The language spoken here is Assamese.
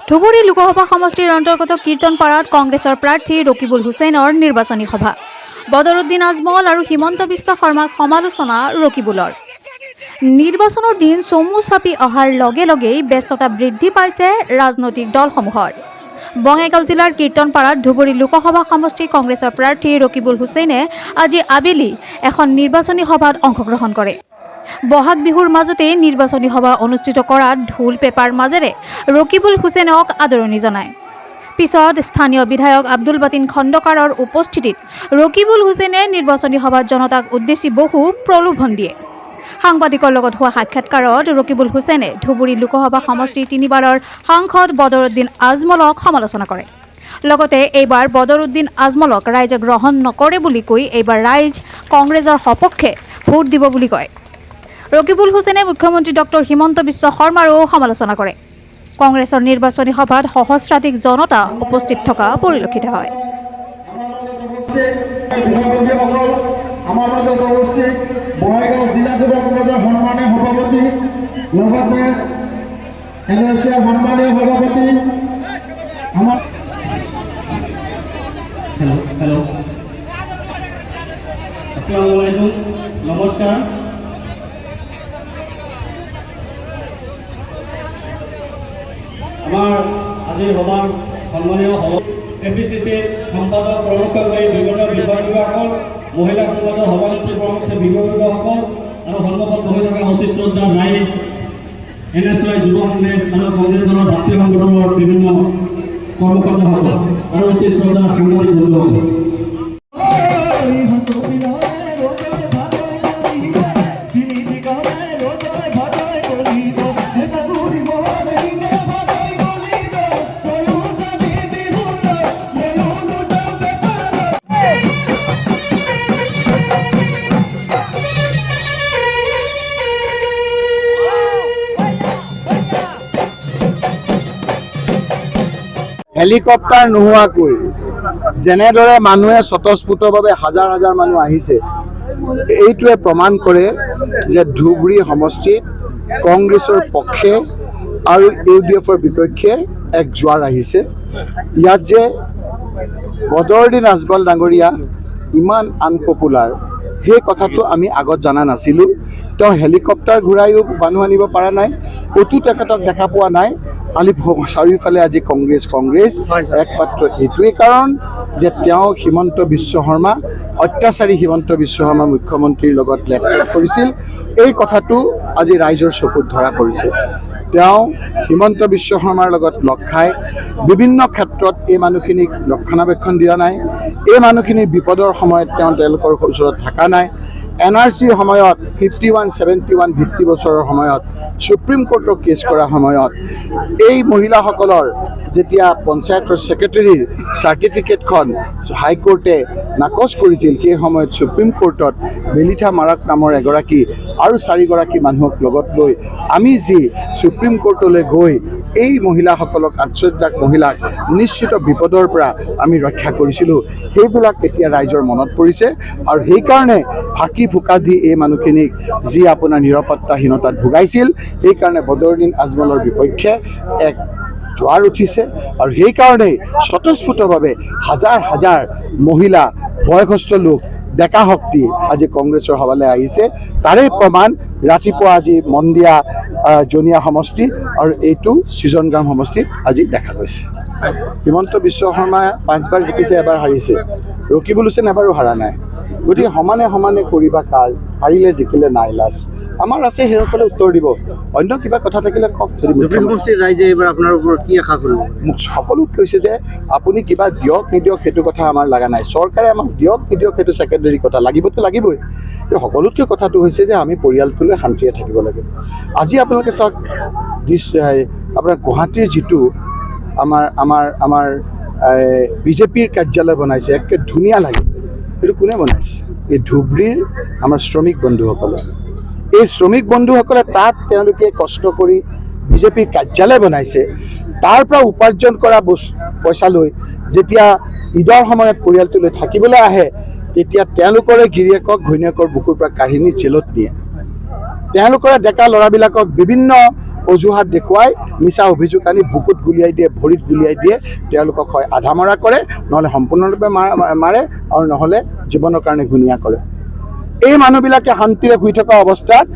ধুবুৰী লোকসভা সমষ্টিৰ অন্তৰ্গত কীৰ্তনপাৰাত কংগ্ৰেছৰ প্ৰাৰ্থী ৰকিবুল হুছেইনৰ নিৰ্বাচনী সভা। বদৰুদ্দিন আজমল আৰু হিমন্ত বিশ্ব শৰ্মাক সমালোচনা ৰকিবুলৰ। নিৰ্বাচনৰ দিন চমু চাপি অহাৰ লগে লগেই ব্যস্ততা বৃদ্ধি পাইছে ৰাজনৈতিক দলসমূহৰ। বঙাইগাঁও জিলাৰ কীৰ্তনপাৰাত ধুবুৰী লোকসভা সমষ্টিৰ কংগ্ৰেছৰ প্ৰাৰ্থী ৰকিবুল হুছেইনে আজি আবেলি এখন নিৰ্বাচনী সভাত অংশগ্ৰহণ কৰে। বহাগ বিহুৰ মাজতে নিৰ্বাচনী সভা অনুষ্ঠিত কৰাত ঢোল পেঁপাৰ মাজেৰে ৰকিবুল হুছেইনক আদৰণি জনায়। পিছত স্থানীয় বিধায়ক আব্দুল বাতিন খণ্ডকাৰৰ উপস্থিতিত ৰকিবুল হুছেইনে নিৰ্বাচনী সভাত জনতাক উদ্দেশ্যি বহু প্ৰলোভন দিয়ে। সাংবাদিকৰ লগত হোৱা সাক্ষাৎকাৰত ৰকিবুল হুছেইনে ধুবুৰী লোকসভা সমষ্টিৰ তিনিবাৰৰ সাংসদ বদৰুদ্দিন আজমলক সমালোচনা কৰে। লগতে এইবাৰ বদৰুদ্দিন আজমলক ৰাইজে গ্ৰহণ নকৰে বুলি কৈ এইবাৰ ৰাইজ কংগ্ৰেছৰ সপক্ষে ভোট দিব বুলি কয়। ৰকিবুল হুছেইনে মুখ্যমন্ত্ৰী ডক্টৰ হিমন্ত বিশ্ব শৰ্মাৰো সমালোচনা কৰে। কংগ্ৰেছৰ নিৰ্বাচনী সভাত সহস্ৰাধিক জনতা উপস্থিত থকা পৰিলক্ষিত হয়। বিষয়ববীয়াসকল, আমাৰ মাজত উপস্থিত বঙাইগাঁও জিলা যুৱ কংগ্ৰেছৰ সন্মানীয় সভাপতি, লগতে এন এছ চিৰ সন্মানীয় সভাপতি, আমাৰ হেল্ল' হেল্ল', আসসালামু আলাইকুম, নমস্কাৰ। আমাৰ আজিৰ সভাৰ সন্মানীয় এ পি চি চিৰ সম্পাদক প্ৰমুখ কৰি বিভিন্ন বিষয়ববীয়াসকল, মহিলা সমাজৰ সভানেত্ৰী প্ৰমুখ্যে বিষয়ববীয়াসকল আৰু সন্মুখত বহি থকা অতি শ্ৰদ্ধাৰ ৰাইজ, এন এছ ৱাই যুৱ কংগ্ৰেছ আৰু কংগ্ৰেছ দলৰ ভাতৃ সংগঠনৰ বিভিন্ন কৰ্মকৰ্তাসকল আৰু অতি শ্ৰদ্ধাৰ সাংবাদিক বন্ধুসকল। হেলিকপ্টাৰ নোহোৱাকৈ যেনেদৰে মানুহে স্বতঃস্ফূৰ্তভাৱে হাজাৰ হাজাৰ মানুহ আহিছে, এইটোৱে প্ৰমাণ কৰে যে ধুবুৰী সমষ্টিত কংগ্ৰেছৰ পক্ষে আৰু ইউ ডি এফৰ বিপক্ষে এক জোৱাৰ আহিছে। ইয়াত যে বদৰুদ্দিন আজমল ডাঙৰীয়া ইমান আনপপুলাৰ, সেই কথাটো আমি আগত জনা নাছিলোঁ। তেওঁ হেলিকপ্টাৰ ঘূৰাইও মানুহ আনিব পৰা নাই, ক'তো তেখেতক দেখা পোৱা নাই। আলি চাৰিওফালে আজি কংগ্ৰেছ কংগ্ৰেছ। একমাত্ৰ এইটোৱেই কাৰণ যে তেওঁ হিমন্ত বিশ্ব শৰ্মা, অত্যাচাৰী হিমন্ত বিশ্ব শৰ্মা মুখ্যমন্ত্ৰীৰ লগত লেপটেপ কৰিছিল। এই কথাটো আজি ৰাইজৰ চকুত ধৰা পৰিছে। তেওঁ হিমন্ত বিশ্ব শৰ্মাৰ লগত লগ খাই বিভিন্ন ক্ষেত্ৰত এই মানুহখিনিক ৰক্ষণাবেক্ষণ দিয়া নাই। এই মানুহখিনিৰ বিপদৰ সময়ত তেওঁ তেওঁলোকৰ ওচৰত থকা নাই। এন আৰ চিৰ সময়ত 51 71 ভিত্তি বছৰৰ সময়ত সুপ্ৰিম কোৰ্টৰ কেছ কৰাৰ সময়ত এই মহিলাসকলৰ যেতিয়া পঞ্চায়তৰ ছেক্ৰেটেৰীৰ চাৰ্টিফিকেটখন হাইকোৰ্টে নাকচ কৰিছিল, সেই সময়ত সুপ্ৰিম কোৰ্টত বেলিথা মাৰাক নামৰ এগৰাকী আৰু চাৰিগৰাকী মানুহক লগত লৈ আমি যি সুপ্ৰিম কোৰ্টলৈ গৈ এই মহিলাসকলক, 8 লাখ মহিলাক নিশ্চিত বিপদৰ পৰা আমি ৰক্ষা কৰিছিলোঁ, সেইবিলাক এতিয়া ৰাইজৰ মনত পৰিছে। আৰু সেইকাৰণে ফাঁকি ফুকা দি এই মানুহখিনিক যি আপোনাৰ নিৰাপত্তাহীনতাত ভুগাইছিল, সেইকাৰণে বদৰুদ্দিন আজমলৰ বিপক্ষে এক জোৱাৰ উঠিছে। আৰু সেইকাৰণেই স্বতঃস্ফূৰ্তভাৱে হাজাৰ হাজাৰ মহিলা, বয়সস্থ লোক, ডেকা শক্তি আজি কংগ্ৰেছৰ সভালৈ আহিছে। তাৰে প্ৰমাণ ৰাতিপুৱা আজি মন্দিয়া জনীয়া সমষ্টি আৰু এইটো সৃজনগ্ৰাম সমষ্টিত আজি দেখা গৈছে। হিমন্ত বিশ্ব শৰ্মা 5বাৰ জিকিছে, এবাৰ হাৰিছে। ৰকিবুল হুছেইন এবাৰো হাৰা নাই। গতিকে সমানে সমানে কৰিবা কাজ, হাৰিলে জিকিলে নাই লাজ। আমাৰ আছে, সেইসকলে উত্তৰ দিব। অন্য কিবা কথা থাকিলে কওক। যদি ধুবুৰী সমষ্টিৰ ৰাইজে এইবাৰ আপোনাৰ ওপৰত কি আশা কৰিব? মোক সকলোত কৈছে যে আপুনি কিবা দিয়ক নিদিয়ক সেইটো কথা আমাৰ লগা নাই, চৰকাৰে আমাক দিয়ক নিদিয়ক সেইটো ছেকেণ্ডেৰী কথা, লাগিবতো লাগিবই। কিন্তু সকলোতকৈ কথাটো হৈছে যে আমি পৰিয়ালটোলৈ শান্তিৰে থাকিব লাগে। আজি আপোনালোকে চাওক, আপোনাৰ গুৱাহাটীৰ যিটো আমাৰ আমাৰ আমাৰ বিজেপিৰ কাৰ্যালয় বনাইছে, একে ধুনীয়া লাগে। এইটো কোনে বনাইছে? এই ধুবুৰীৰ আমাৰ শ্ৰমিক বন্ধুসকলে। এই শ্ৰমিক বন্ধুসকলে তাত তেওঁলোকে কষ্ট কৰি বিজেপিৰ কাৰ্যালয় বনাইছে। তাৰ পৰা উপাৰ্জন কৰা পইচা লৈ যেতিয়া ঈদৰ সময়ত পৰিয়ালটোলৈ থাকিবলৈ আহে, তেতিয়া তেওঁলোকৰে গিৰিয়েকক ঘৈণীয়েকৰ বুকুৰ পৰা কাঢ়ি নি জেলত নিয়ে। তেওঁলোকৰে ডেকা ল'ৰাবিলাকক বিভিন্ন অজুহাত দেখুৱাই মিছা অভিযোগ আনি বুকুত গুলিয়াই দিয়ে, ভৰিত গুলিয়াই দিয়ে। তেওঁলোকক হয় আধা মৰা কৰে, নহ'লে সম্পূৰ্ণৰূপে মাৰে আৰু নহ'লে জীৱনৰ কাৰণে ঘূণীয়া কৰে। এই মানুহবিলাকে শান্তিৰে শুই থকা অৱস্থাত